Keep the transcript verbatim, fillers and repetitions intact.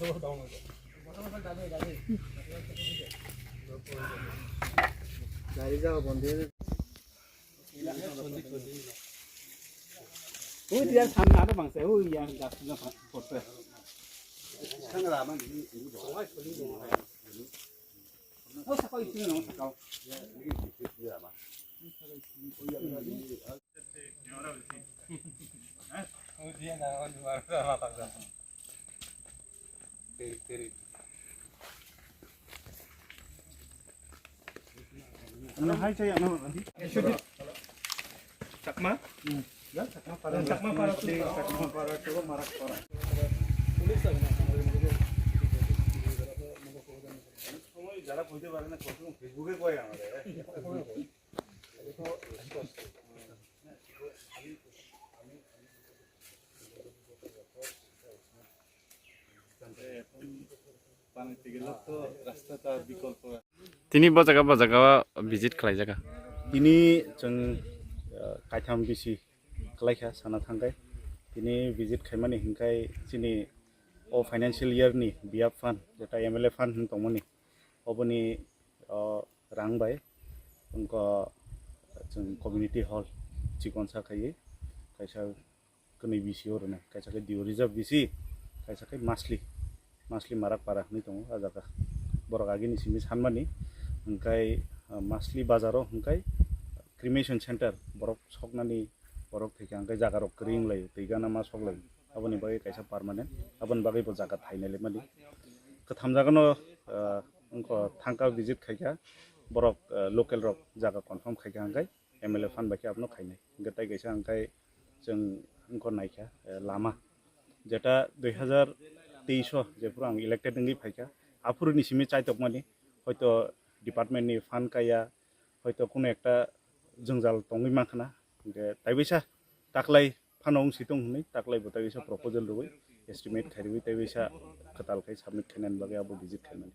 Ui, dia samna ada bangsa, ui, yang gas na porte. Sangra man. Oh, sakau itu yang sakau. Ano hai chai ano. Chakma? Ya, Chakma para. Chakma para. Chakma para, Chakma para. সময় যারা কইতে পারে না, কত Facebook-এ কয় আমারে। Tini bo jaga, bo jaga o visit khlai jaga. Tini chwng, uh, kaitham bisi khlai kha sana thangkai. Tini visit khaimani hinkai chini o financial year ni B F fund, jeta M L A fund hin tongmani, oboni, uh, rang bai wngkha chwng community hall chikonsa khaiwi kaisa kwnwi bisi o rwnai, kaisa khe Dio Reserve bisi, kaisa khe Masli, Masli Marak Para hinwi tongo. A jaga borok agini simi sanmani, hwnkhe, ah, Masli bazaro hwnkhe cremation center borok soknani, borok thwikha hwnkhe jaga rok kwrwi wnglaio, twi gana ma soklaio, aboni bagwi kaisa permanent, aboni bagwi bo jaga thainai lemani. Kwtham jagano, ah, wngkha thangka visit khaikha borok, ah, local rok jaga confirm khaikha hwnkhe M L A fund bai khe abono khainai. Hwnkhe tai kaisa hwnkhe chwng wngkha naikha, eh, lama. Jeta dui hazar teis o jephuru ang elected wngwi phaikha, aphuru ni simi chaitokmani, hoito department ni fund kaya, hoito kuno ekta jwngjal tongwi mankhana. Hwnkhe taibaisa taklai phano wngsi tong hwnwi taklai bo taibaisa proposal rwui, estimate khairwi taibaisa kwtal khai submit khainani bagwi abo visit khaimani.